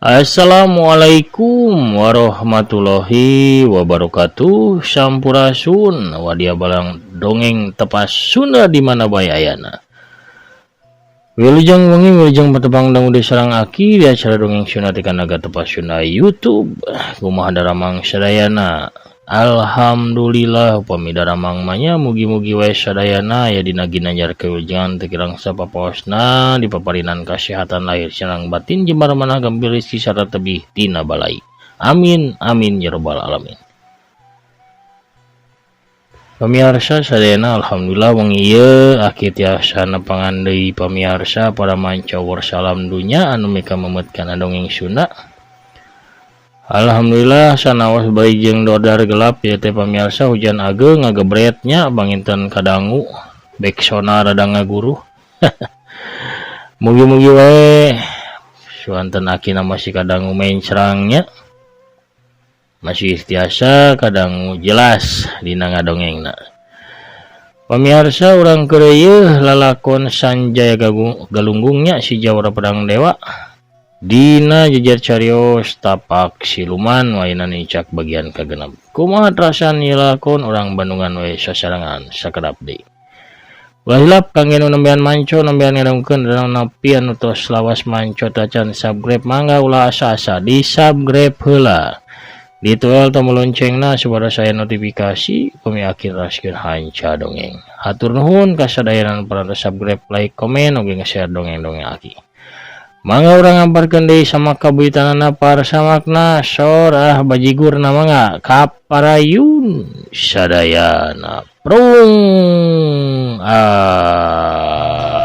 Assalamualaikum warahmatullahi wabarakatuh. Sampurasun wadia balang dongeng tepas Sunda di mana bae ayana. Wilujeng wengi wilujeng patepang dangu deui sareng aki di acara dongeng Sunda ti Kanaga Tepas Sunda YouTube. Kumaha daramang sadayana? Alhamdulillah upami daramang mah nya mugi-mugi wae sadayana aya dina ginanjar kawilujengan teu kirang sapapaosna dipaparinan kasehatan lahir sareng batin jembar manah gampil rezeki sarta tebih tina balai. Amin amin ya rabbal alamin. Pamiarsa sadayana alhamdulillah wengi ieu aki tiasa nepangan deui pamiarsa para manca salam dunya anu mika memet kana dongeng Sunda. Alhamdulillah sanaos bari jeung dodar gelap ieu teh pamiarsa hujan ageung ngagebretnya banginten kadangu beksona rada ngaguruh. Mugi-mugi wae suanten akina masih kadangu mencrangnya. Masih tiasa kadangu jelas dina ngadongengna. Pamiarsa urang keureuyeun lalakon Sanjaya Galunggungnya si Jawara Pedang Dewa. Dina jejer carios tapak siluman wayahna nincak bagian kagenep. Kumaha terasan ieu lalakon urang Bandungan we sasarengan sakedap deui. Ulah hilap kangge nu nembean manco nembean ngadongkeun dan napi anu tos lawas manco tacan subscribe mangga ulah asa-asa di subscribe heula. Dituel tombol loncengna supados aya notifikasi upami akhir raskeun hanca dongeng. Hatur nuhun ka sadayana nu parantos subscribe, like, komen oge nge-share dongeng-dongeng aki. Mangga urang ngamparkeun deui sama kabuitanana parsamakna sorah bajigurna mangga kaparayun sadayana prung ah.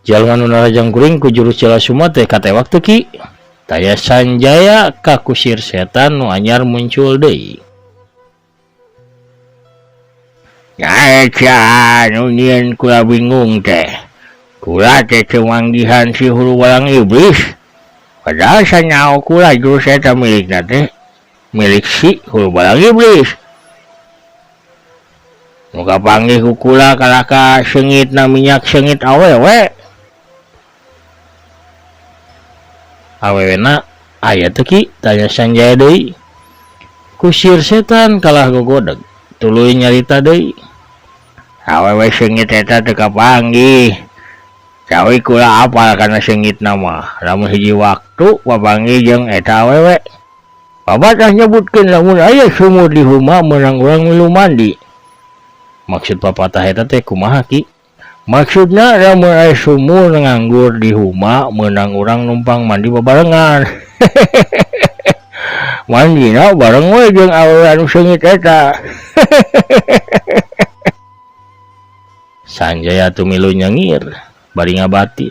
Jalma nu narajang kuring ku jurus Jalasuma teh katewak teu ki? Taya Sanjaya ka kusir setan nu anyar muncul deui. Nyaeta nu nyieun kula bingung teh. Kula teh teu manggihan si hulu balang iblis. Padahal sanyaho kula jurus eta milikna teh milik si hulu balang iblis. Nu kapanggih ku kula kalah ka seungitna minyak seungit awewe. Awewena aya teu ki? Tanya Sanjaya deui. Kusir setan kalah gogodeg tuluy nyarita deui. Awewe seungit eta teu kapanggih. Cawi kula apal kana seungitna mah. Lamun hiji waktu papanggih jeung eta awewe. Papatah nyebutkeun lamun aya sumur di huma meunang urang milu mandi. Maksud papatah eta teh kumaha ki? Maksudna lamun aya sumur nganggur di huma meunang urang numpang mandi babarengan. Mandina bareng we jeung awewe anu seungit eta. Sanjaya tumilu nyengir bari ngabati.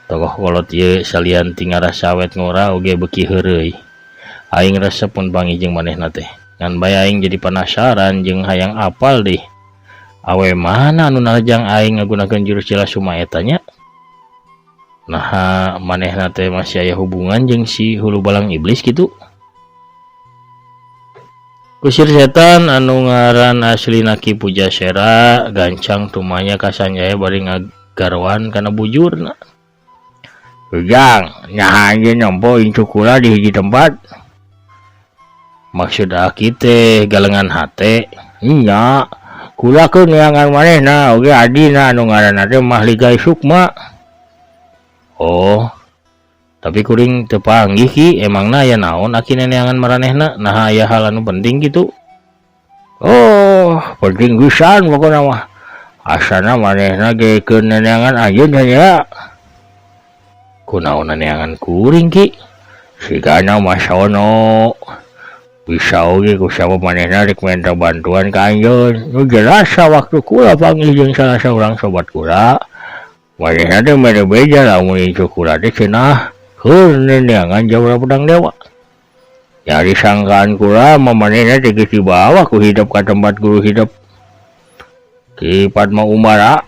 Tokoh kolot ieu salian ti ngarasa awet ngora oge beuki heureuy. Aing resep mun panggih jeung manehna teh. Ngan bae aing jadi penasaran jeung hayang apal deh. Awe mana anu narajang aing ngagunakeun jurus Jalasuma eta nya? Naha manehna teh masih aya hubungan jeung si hulu balang iblis kitu? Kusir setan anu ngaran aslina Ki Pujasera gancang tumanya ka Sanjaya bari ngagarwan kana bujurna. Ujang, nyaha anjeun nempo incu kula di hiji tempat? Maksud aki teh galengan hate? Nya, kula keur neangan manehna oge adina anu ngaranna teh Mahligai Sukma. Oh, tapi kuring teu panggih ki, emangna aya naon aki neneangan maranehna? Naha aya hal anu penting kitu? Oh, penting pisan pokona mah. Asana manehna ge keur neneangan anjeun nya. Kunaon neneangan kuring ki? Sigana mah sono. Bisa oge ku sabab manehna rek minta bantuan ka anjeun. Nu jelas sawaktu kula panggih jeung salah saurang sobat kula. Manehna teh mere beja lamun incu kula teh cenah Heuh neneangan Jawara Pedang Dewa. Nyari sangkaan kula mah manehna teh geus dibawa ku hidep ka tempat guru hidep. Ki Padma Umara.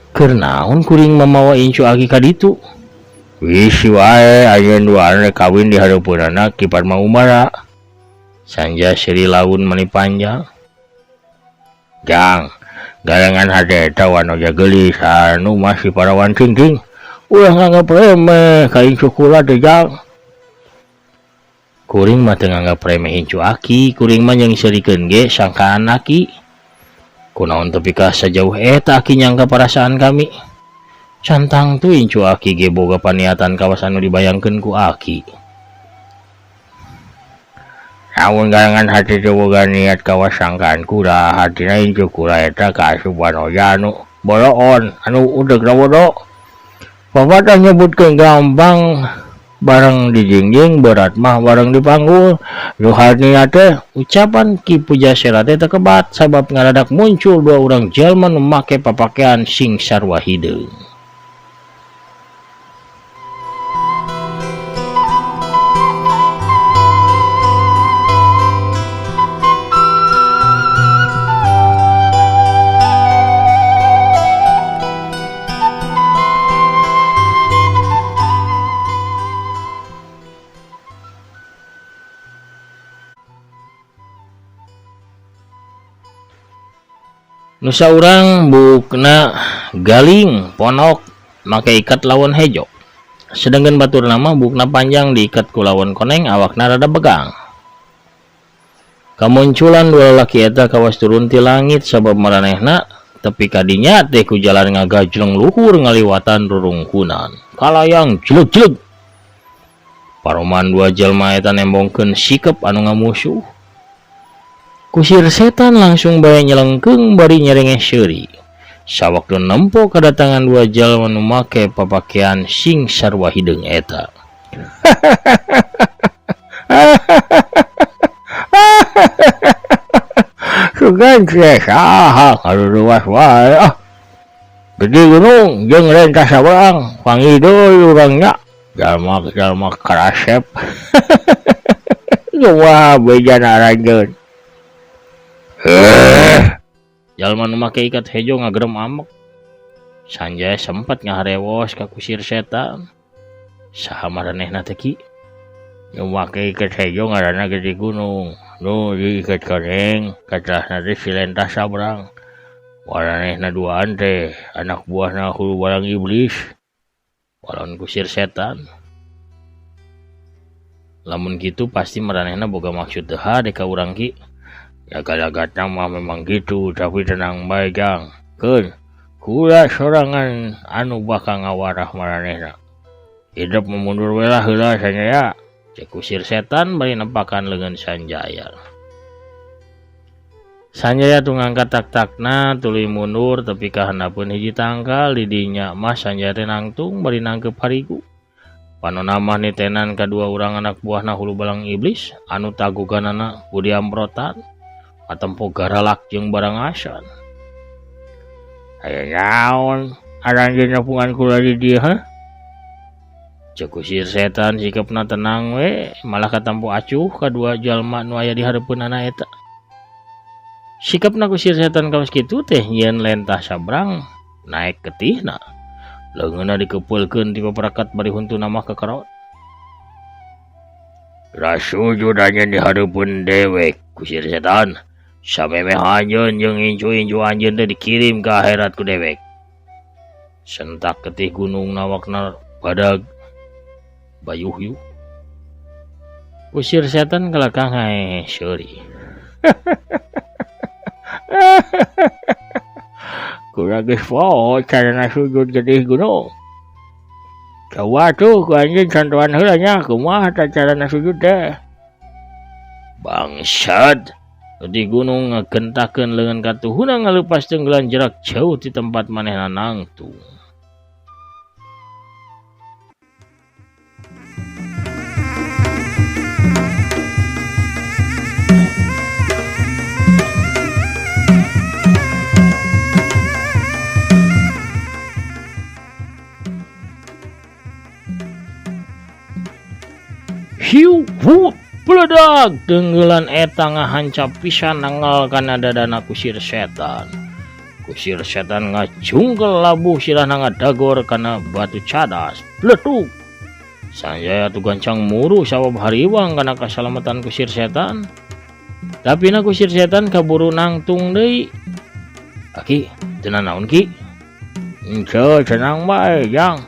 Keur naon kuring mamawa incu aki ka ditu? Wis wae anjeun duaan rek kawin di hareupeunana Ki Padma Umara. Sanja seuri laun mani panjang. Jang, garangan hate eta wanoja geulis anu masih parawan cingking. Ulah nganggap remeh ka incu kula teh Jang. Kuring mah teu nganggap remeh incu aki, kuring mah jeung seurikeun ge sangkaan aki. Kunaon tepi ka sajauh eta aki nyangka parasaan kami. Cantang tu incu aki ge boga paniatan kawas anu dibayangkeun ku aki. Lamun garangan hati teh boga niat kawas sangkaan kula, hatina incu kula eta kaasup wanoja anu boloon, anu udeugna bodo. Papatah nyebutkeun gampang bareng dijingjing berat mah bareng dipanggul. Ruhania teh ucapan Ki Pujasela teh teu kebat sabab ngadadak muncul dua urang jalma nu make papakaian sing sarua hideung. Nusa urang bukna galing ponok make ikat lawan hejo. Sedangkan batur nama bukna panjang diikat ku lawan koneng awakna rada begang. Kamunculan dua lalaki eta kawas turun ti langit sabab maranehna tepi kadinya teh ku jalan ngagajleng luhur ngaliwatan rurungkunan. Kalayang jeleg-jeleg. Paroman dua jelma eta nembongkeun sikep anu ngamusuh. Kusir setan langsung bae nyelengkeung bari nyerengeh seuri. Sawaktu nempo kedatangan dua jalma nu make papakaian sing sarua hideung eta. Sugan teh saha karuruas wae ah. Gede gunung jeung rentas sabrang, pangidul urang nya. Jalma-jalma karasep. Wah, bejana aranjeun. Jalma nu make ikat hejo ngagerem amek. Sanjaya sempat ngaharewos ka kusir setan. Saha maranehna teh ki? Nu make ikat hejo ngaranna Gede Gunung. Nu diikat koneng katrasna teh si Lentah Sabrang. Maranehna duaan teh anak buahna hulu barang iblis. Walon kusir setan. Lamun kitu pasti maranehna boga maksud teu hade ka urang ki. Ya galagatna mah memang gitu, tapi tenang bae Jang. Keun, kula sorangan anu bakal ngawarah maranehna. Hidup memundur we lah heula Sanjaya. Cek kusir setan bari nempakan leungeun Sanjaya. Sanjaya tuh ngangkat tak-takna tuluy mundur tepi ka handapeun hiji tangkal di dinya mah Sanjaya teh nangtung bari nangkep harigu. Panona mah nitenan kadua urang anak buahna hulu balang iblis anu taguganana budi amprotan. Atempo garalak jeung barang asan. Aya naon aranjeun nepungan kula di dieu heuh? Cek kusir setan sikapna tenang we, malah katampo acuh kadua jalma nu aya di hareupeunana eta. Sikapna kusir setan kawas kitu teh nyieun Lentah Sabrang naek getihna. Leungeunna dikepeulkeun ti paparakat bari huntuna mah kakerot. Rasujud anjeun di hareupeun dewek kusir setan. Samemeh anjeun jeung incu-incu anjeun teh dikirim ka akhirat ku dewek. Sentak getih gunung nawakna badag bayuh-yuh. Kusir setan kalakang hae seuri. Kula geus poho carana sujud getih gunung. Coba tuh ku anjeun contohan heula nya kumaha tah carana sujud teh. Bangsat. Di gunung ngagentakeun leungeun katuhuna ngaleupas tenggelan jarak jauh di tempat manehna nangtung. Blag tenggelan eta ngahancap pisan nanggal kana dadana kusir setan. Kusir setan ngajungkel labuh sirahna ngadagor kana batu cadas. Bletuk. Sanjaya tuh gancang muru sabab hariwang kana kasalamatan kusir setan. Tapi na kusir setan kaburu nangtung deui. Aki, teu nanaon ki? Henteu tenang bae, Jang.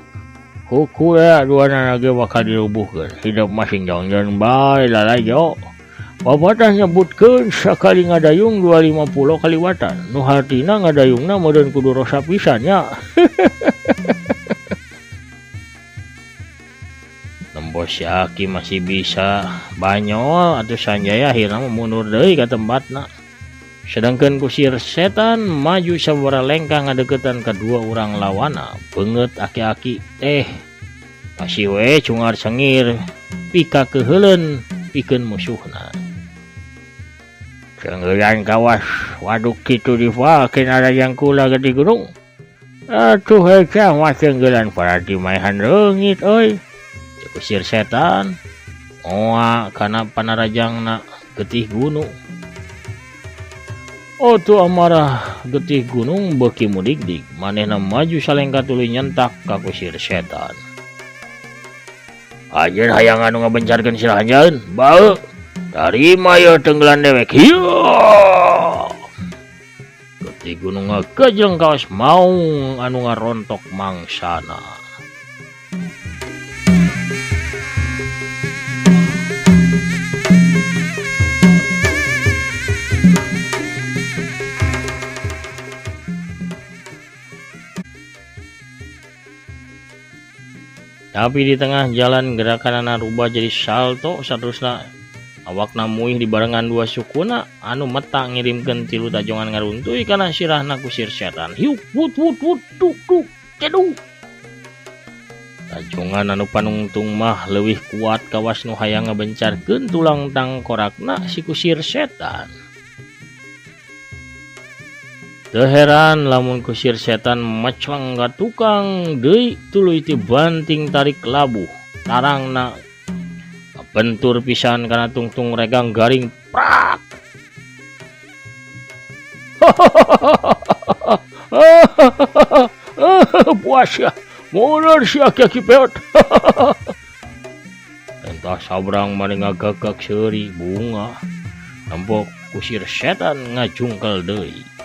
Kuku ya duanana ge bakal dirubuhkeun. Hidup masing jongjon bae lalajo. Papatah nyebutkeun sakali ngadayung 250 kaliwatan. Nu hartina ngadayungna meureun kudu rosa pisan nya. Nembo si Aki masih bisa banyol atuh Sanjaya akhirna mah mundur deui ka tempatna. Sedangkan kusir setan maju sabaraha lengkah ngadeukeutan ka dua urang lawana. Beungeut aki-aki teh masih we cungar sengir pika keuheuleun pikeun musuhna. Cenggelan kawas waduk kitu dipake narajang kula gede gunung. Atuh hecah mah cenggelan parati maehan reungit euy. Kusir setan moa kana panarajangna getih gunung. Otu amarah getih gunung beuki mudigdig, manehna maju salengka tuluy nyentak ka kusir setan. Anjeun hayang anu ngabencarkeun sirah anjeun, bae tarima ieu tenggelan dewek. Hiyo! Getih gunung ngagejeng kawas maung anu ngarontok mangsana. Tapi di tengah jalan gerakanana rubah jadi salto saterusna awakna muih dibarengan dua sukuna anu meta ngirimkeun tilu tajongan ngaruntuy kana sirahna kusir setan. Hiuk wut wut wut tuk tuk ceduk. Tajongan anu panungtung mah leuwih kuat kawas nu hayang ngabencarkeun tulang tangkorakna si kusir setan. Teu heran lamun kusir setan mecleng ka tukang deui tuluy dibanting tarik labuh tarangna bentur pisan kana tungtung regang garing prak. Puas ya mundur sia kaki peot. Entah sabrang mani ngagagak seuri bunga nempo kusir setan ngajungkel deui.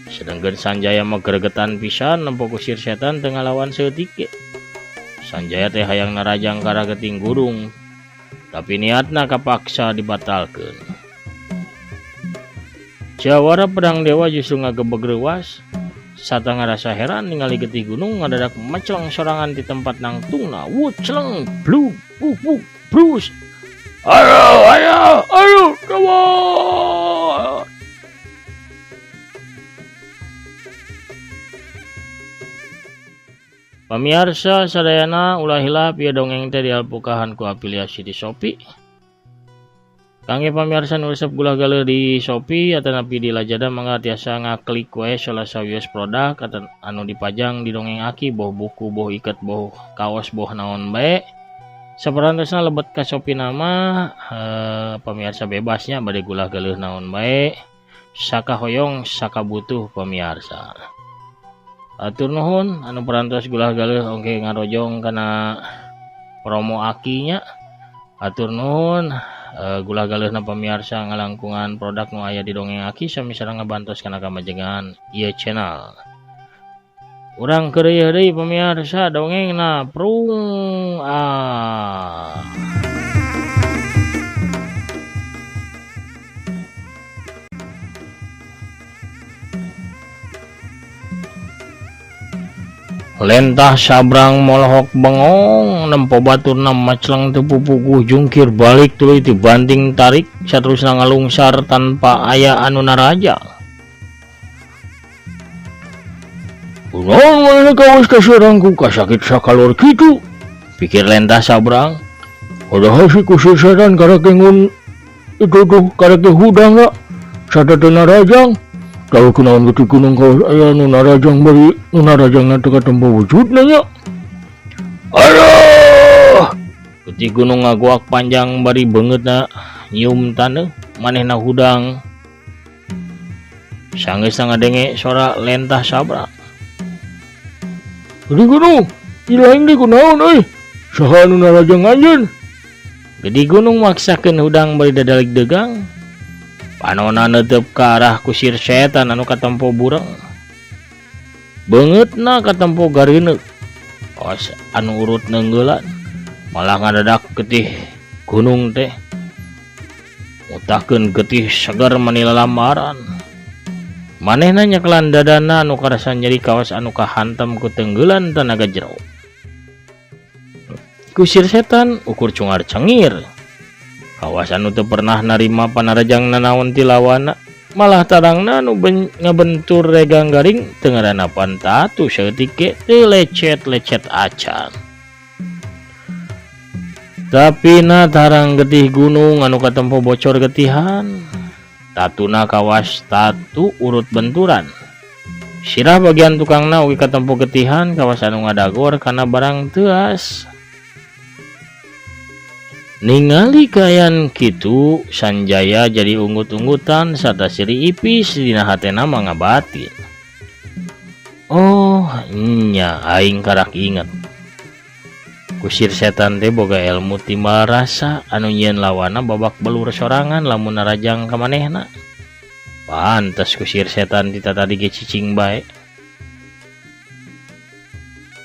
Sedangkan Sanjaya mah gregetan pisan nempo kusir setan teu ngalawan saeutik ge. Sanjaya teh hayang narajang ka rageting gurung, tapi niatna kapaksa dibatalkeun. Jawara Pedang Dewa justru ngagebeg reuas, sata ngarasa heran ningali getih gunung ngadadak meceleng sorangan di tempat nangtungna. Wucleng blug buk buk brus. Ayo ayo ayo gawat. Pamiarsa sadayana ulah hilap ieu dongeng teh dialpukahan ku afiliasi di Shopee. Kangge pamiarsa nu resep gula galeuh di Shopee atanapi di Lazada mangga tiasa ngaklik we salah sawios produk anu dipajang di dongeng aki boh buku boh iket boh kaos boh naon bae. Saperantosna lebet ka Shopee nama pamiarsa bebasnya bade gula galeuh naon bae sakahoyong sakabutuh pamiarsa. Atur nuhun anu perantos gulah galeuh ongke ngarojong kana promo akinya. Atur nuhun gulah galeuhna pamiarsa ngalangkungan produk nu aya di dongeng aki sami sareng ngabantos kana kamajengan ieu channel. Urang keureuy deui pamiarsa dongengna prung ah. Lentah sabrang molohok bengong nempo baturna macleng teu pupuguh jungkir balik tuluy dibanting tarik saterusna ngalungsar tanpa aya anu naraja. Kunaon manehna kawas kaserang ku kasakit sakalor kitu, pikir lentah sabrang. Padahal si kusir setan karek ngun itu tuh karek hudang lah sada teu narajang. Kalau kunaon getih gunung kawas aya nu narajang bari nu narajangna teu katempo wujudna nya. Aduh! Getih gunung ngagoak panjang bari beungeutna nyium taneuh manehna hudang. Sanggeus ngadenge sora lentah sabrang. Gede gunung, ilaing deui kunaon euy? Saha anu narajang anjeun? Gede gunung maksakeun hudang bari dadalig degang. Panona neuteup ka arah kusir setan anu katempo bureng. Beungeutna katempo gareuneuh. Os anu urut neunggeulan malah ngadadak getih gunung teh. Mutahkeun getih seger mani lalamaran. Manehna nyekelan dadana anu karasa nyeri kawas anu kahantem ku tenggelan tanaga jero. Kusir setan ukur cungar cengir. Kawas anu teu pernah narima panarajang nanaon ti lawana, malah tarangna anu ngabentur regang garing teu ngaranapan tatu saeutik ge teu lecet-lecet acan. Tapi na tarang getih gunung anu katempo bocor getihan. Tatuna kawas tatu urut benturan. Sirah bagian tukangna oge katempo getihan kawas anu ngadagor kana barang teuas. Ningali kaayaan kitu Sanjaya jadi unggut-unggutan sarta siri ipis dina hatena mangabatin. Oh nya aing karak inget. Kusir setan teh boga ilmu timbal rasa anu nyieun lawana babak belur sorangan lamun narajang ka manehna. Pantes kusir setan ti tatadi ge cicing bae.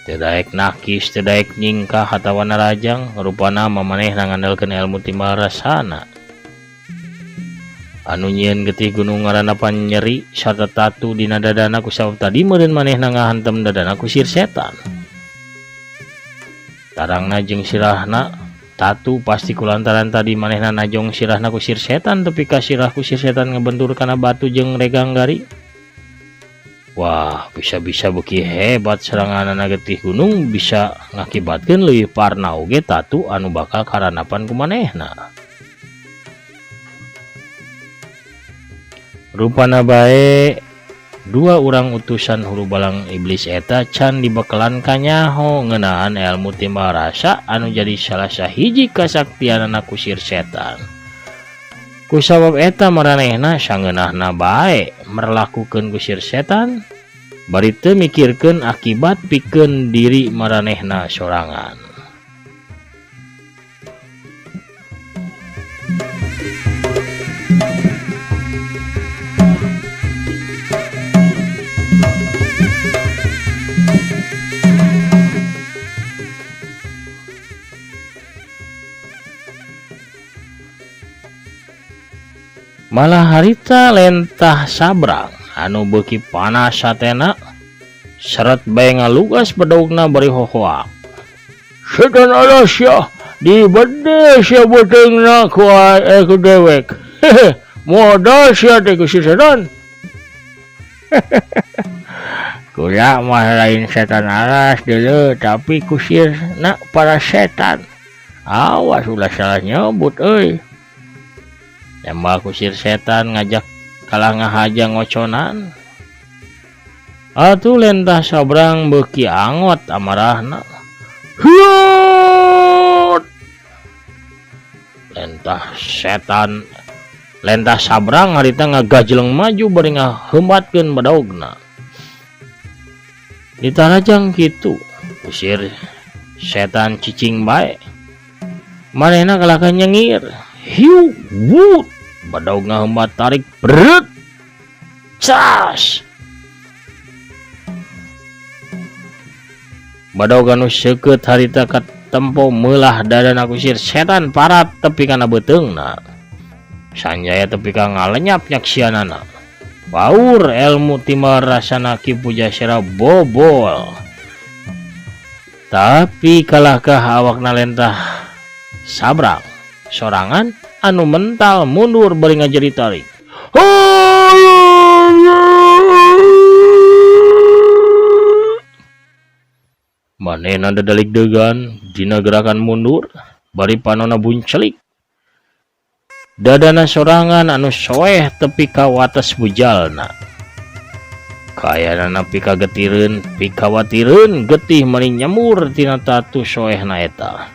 Teu daek nakis, teu daek nyingkah atawa narajang, rupana mah manehna ngandalkeun ilmu timbal rasana. Anu nyieun getih gunung ngaranapan nyeri sarta tatu dina dadana kusabab tadi meureun manehna ngahantem dadana kusir setan. Tarangna jeung sirahna tatu pasti kulantaran tadi manehna najong sirahna kusir setan tepi ka sirah kusir setan ngebentur kana batu jeung regang garing. Wah, bisa-bisa beuki hebat seranganana getih gunung bisa ngakibatkeun leuwih parna oge tatu anu bakal karanapan ku manehna. Rupana bae dua urang utusan hulu balang iblis eta can dibekelan kanyaho ngeunaan ilmu timbal rasa anu jadi salah sahiji kasaktianana kusir setan. Kusabab eta maranehna sangeunahna bae merlakukeun kusir setan bari teu mikirkeun akibat pikeun diri maranehna sorangan. Malah harita lentah sabrang anu beuki panas hatena seret bae ngalugas bedogna bari hohoak. Setan alas sia dibede sia beuteungna ku ku dewek. Hehe, modal sia teh ku si setan. Kula mah lain setan alas deuleu tapi kusirna para setan. Awas ulah salah nyebut euy. Tembak kusir setan ngajak kalah ngahaja ngoconan. Atuh lentah sabrang beuki angot amarahna. Huot! Lentah setan, lentah sabrang harita ngagajleng maju bari ngaheumatkeun badogna. Ditarajang kitu, kusir setan cicing bae. Manehna kalahkan nyengir. Hiu wut badog ngahembat tarik beret cas badog anu seukeut harita katempo meulah dadana kusir setan parat tepi kana beuteungna. Sanjaya tepi ka ngalenyap nyaksianana. Baur ilmu timbal rasana Ki Pujasera bobol. Tapi kalahkah awakna lentah sabrang sorangan anu mental mundur bari ngajeri tarik. Manehna dadalik degan dina gerakan mundur bari panona buncelik. Dadana sorangan anu soeh tepi ka wates bujalna. Kayanana pikagetireun pikawatireun getih mani nyemur tina tatu soehna eta.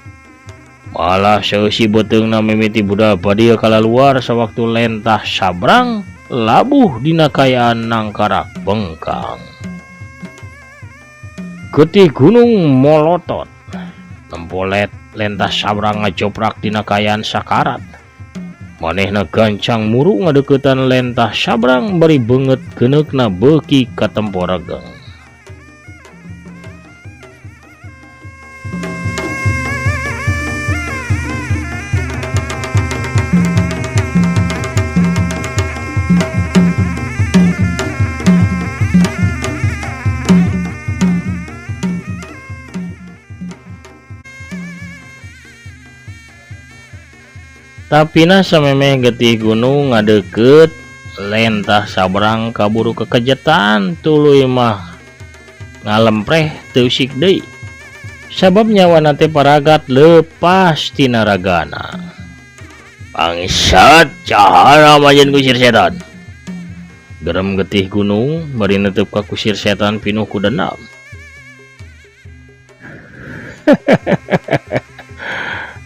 Malah seusi beuteungna mimiti budal badil kalaluar sawaktu lentah sabrang labuh dina kaayaan nangkarak bengkang. Getih gunung molotot tempolet lentah sabrang ngajoprak dina kaayaan sakarat. Manehna gancang muru ngadeuketan lentah sabrang bari beungeut geuneukna beuki katempo regeng. Tapina samemeh getih gunung ngadeukeut lentah sabrang kaburu kekejetan tuluy mah ngalempreh teu usik deui. Sabab nyawana teh paragat lepas tina ragana. Bangsat cahara majen kusir setan. Gerem getih gunung bari neuteub ka kusir setan pinuh ku dendam.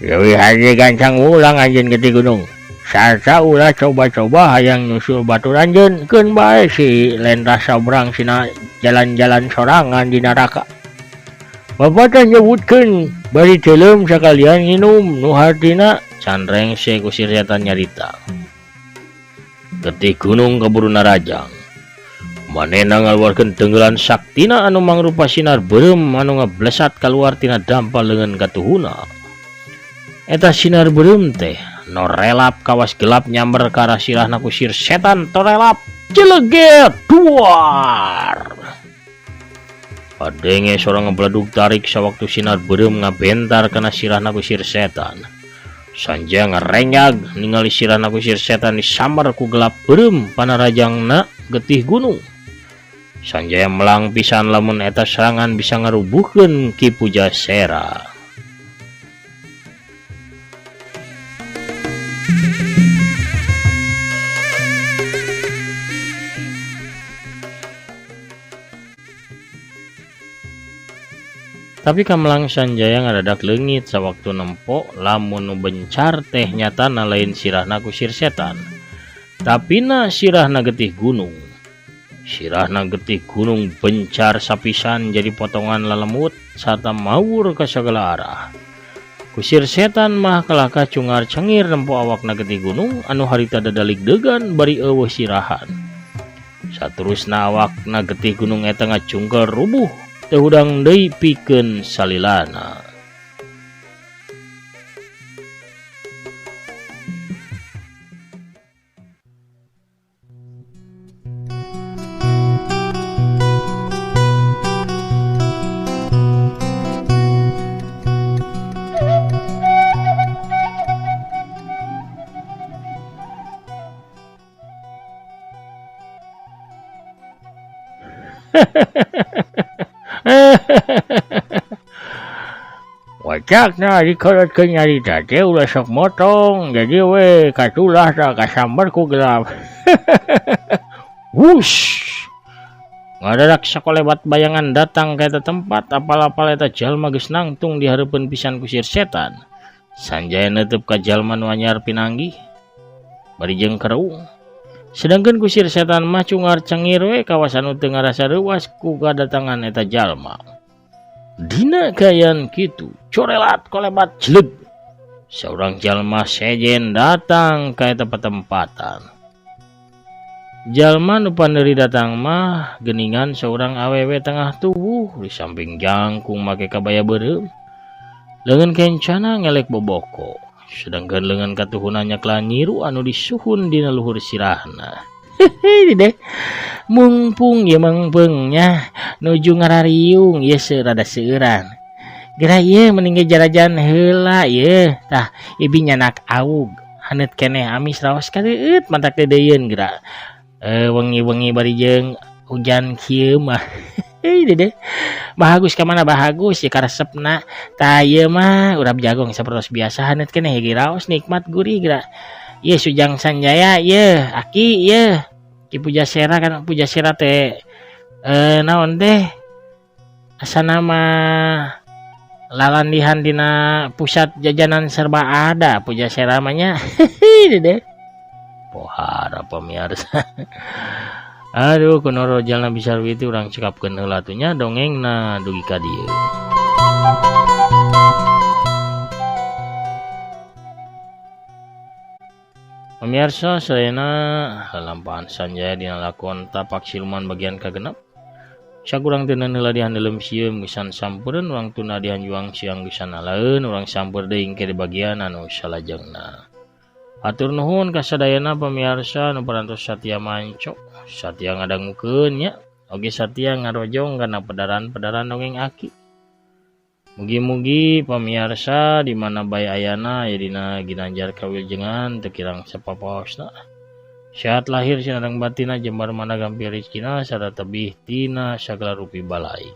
Leuwih hade gancang ulang anjeun getih gunung. Sarta ulah coba-coba hayang nyusul batur anjeun keun bae si lentah sabrang sina jalan-jalan sorangan di neraka. Bapak teh nyebutkeun bari teuleum sakalian nginum nu hartina can rengse kusir setan nyarita. Getih gunung kaburu narajang. Manehna ngaluarkeun tenggelan saktina anu mangrupa sinar beureum anu ngablesat kaluar tina dampal leungeun katuhuna. Eta sinar beureum teh norelap kawas gelap nyamber ka arah sirahna kusir setan torelap jeleger duar. Padenge sorang ngebledug tarik sawaktu sinar beureum ngabentar kana sirahna kusir setan. Sanjaya ngarenyag ningali sirahna kusir setan disambar ku gelap beureum panarajangna getih gunung. Sanjaya melang pisan lamun eta serangan bisa ngarubuhkeun Ki Pujasera. Tapi kamelang Sanjaya ngadadak leungit sawaktu nempo lamun nu bencar teh nyatana lain sirahna kusir setan. Tapina sirahna getih gunung. Sirahna getih gunung bencar sapisan jadi potongan lalemut sarta mawur ka sagala arah. Kusir setan mah kalahka cungar cengir nempo awakna getih gunung anu harita dadalik degan bari eueuh sirahan. Saterusna awakna getih gunung eta ngacungkel rubuh teu hudang deui pikeun salilana. Wacakna dikolotkeun nyarita teh ulah sok motong jadi we katulah tah kasambar ku gelap. Wush. Ngadadak sakolebat bayangan datang ka eta tempat apal-apal eta jalma geus nangtung di hareupeun pisan kusir setan. Sanjaya neuteub ka jalma nu anyar pinanggih bari jeung kereung. Sedangkan kusir setan mah cungar cengir we kawasan nu teu ngarasa reuas ku kadatangan eta jalma. Dina kaayaan kitu, corelat kolebat jleg. Saurang jalma sejen datang ka eta patempatan. Jalma nu pandeuri datang mah geuningan saurang awewe tengah tubuh di samping jangkung make kabaya beureum. Leungeun kencana ngelek boboko. Sedangkan leungeun katuhuna nyakla nyiru anu disuhun dina luhur sirahna. Hehe deh. Mungpung ieu mangpeungnya nuju ngarariung ieu rada seueuran. Geura ieu mending ge jarajan heula ieu. Tah ibi nyanak aug haneut keneh amis raos kadeueut mantak deudeuyeun geura. Wengi-wengi bari jeung hujan kieu mah. Hei dede. Bahagus ka mana bahagus ya karesepna. Tah ieu mah urap jagong sapertos biasa haneut keneh ge raos nikmat gurih geura. Ieu Sujang Sanjaya ieu aki ieu Ki Pujasera kan Pujasera teh naon teh asana mah Lalandihan dina pusat jajanan serba ada Pujasera mah nya. Dede. Pohara pemirsa. Aduh kuno rojalna bisa itu urang cekapkeun heula tuh nya dongengna dugi ka dieu. Pemirsa sadayana lalampahan Sanjaya dina lakon Tapak Siluman bagian kagenep. Sakurang teu heula dihandelem sieun geus sampeurkeun urang tuna dihanjuang siang geus alaeun urang sampeur deui engke di bagian anu salajengna. Hatur nuhun ka sadayana pamiarsa nu parantos satia manco, satia ngadangukeun nya, oge satia ngarojong kana pedaran-pedaran dongeng Aki. Mugi-mugi pamiarsa di mana bae ayana aya dina ginanjar kawiljengan teu kirang sapapaosna. Sehat lahir sinareng batina jembar mana gampir rezekina sarta tebih tina sagala rupi balai.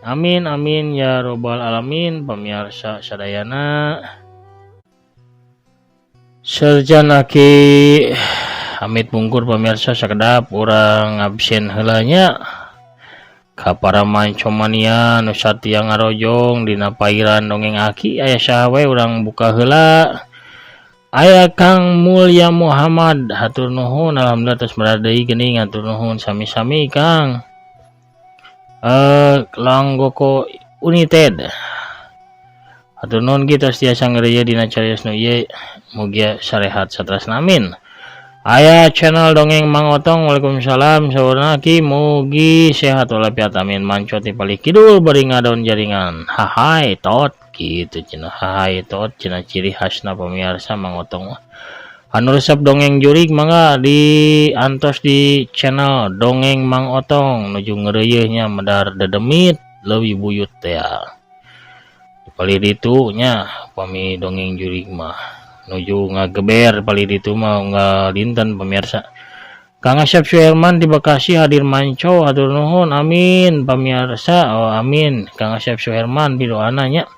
Amin amin ya robbal alamin. Pamiarsa sadayana Serjan Aki amit mungkur pamiarsa sakedap urang absen heula nya ka para mancomania nu satia ngarojong dina pairan dongeng Aki aya saha we urang buka heula. Aya Kang Mulya Muhammad hatur nuhun alhamdulillah tos meradei geuning hatur nuhun sami-sami Kang. Langgoko United hatur nuhun ki tos tiasa ngreye dina carios nu ieu mugia sarehat satrasna amin. Aya channel dongeng Mang Otong waalaikumsalam saurna ki mugi sehat walafiat amin. Manco ti palih kidul bari ngadon jaringan hahai tot kitu cenah hahai tot cenah ciri khasna pamiarsa Mang Otong mah. Anu resep dongeng jurig mangga di antos di channel dongeng Mang Otong nuju ngeureuyeeh nya medar dedemit leuwih buyut teh. Palih ditu nya pami dongeng jurig mah nuju ngageber palih ditu mah unggal dinten pemirsa. Kang Asep Suherman di Bekasi hadir manco hatur nuhun amin pamirsa. Oh amin Kang Asep Suherman pidoana nya.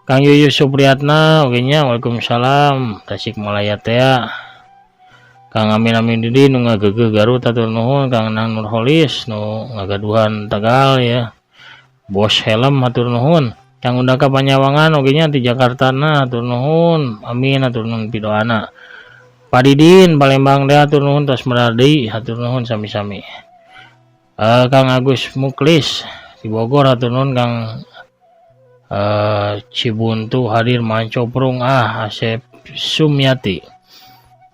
Kang Yuyu Supriyatna oge nya waalaikumsalam Tasikmalaya teh. Kang Amin Amin Didi nu ngageugeuh Garut hatur nuhun. Kang Nang Nurholis nu ngagaduhan Tegal ya. Bos helm hatur nuhun. Kang Undaka Panyawangan oge nya di Jakarta na hatur nuhun amin hatur nuhun pidoana. Pak Didin Palembang teh hatur nuhun tos meradi hatur nuhun sami-sami. Kang Agus Muklis di Bogor hatur nuhun. Kang Cibuntu hadir manco prung Asep Sumiati.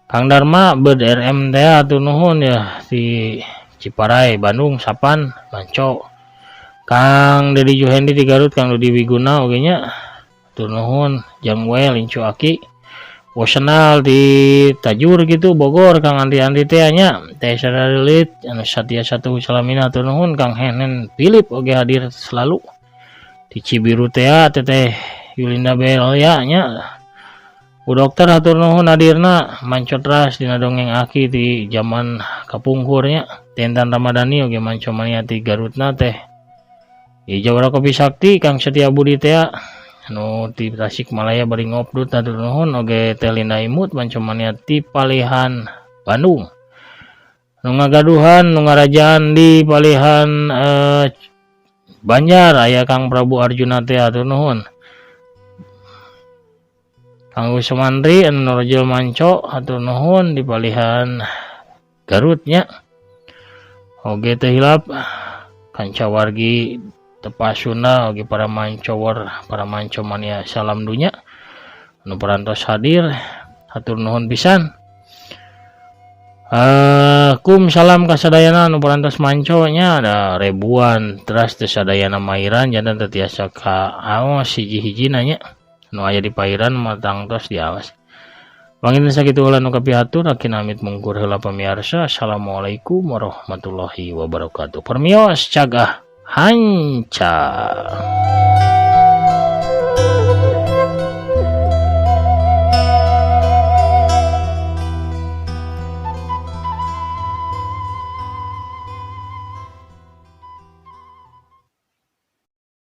Kang Dharma bed RM teh hatur nuhun ya di Ciparai Bandung Sapan manco. Kang Dedi Juhendi di Garut, Kang Dudi Wiguna oge nya hatur nuhun. Jang we lincu aki Wosenal di Tajur gitu Bogor. Kang Andi-Andi teh nya teh sadarilit anu satia satu salamina hatur nuhun. Kang Henen Philip oge hadir selalu di Cibiru teh Teteh Yulinda Belia nya. Bu Dokter hatur nuhun hadirna mancotras dina dongeng Aki di zaman kapungkur nya. Tentan Ramadhani oge manco mania ti Garutna teh. Di Jawara Kopi Sakti Kang Setia Budi teh anu ti Tasikmalaya bari ngopdut hatur nuhun oge teh Linda Imut manco mania ti Palihan Bandung. Nu ngagaduhan nu ngarajaan di Palihan Banjar aya Kang Prabu Arjuna teh hatur nuhun. Kang Usmandri anu Norjil Manco hatur nuhun di Palihan Garut nya. Oge teh hilap kanca wargi Tepasuna oge para mancower para manco mania salam dunya anu parantos hadir hatur nuhun pisan. Kum salam kasadayana anu parantos manco nya ada ribuan teras teu sadayana mairan janten teu tiasa ka aos hiji-hijina nya anu aya di pairan mah tangtos diawas. Panginten sakitu heula nu kapihatur Aki amit mungkur heula pamiarsa. Assalamualaikum warahmatullahi wabarakatuh. Permios cagah hanca.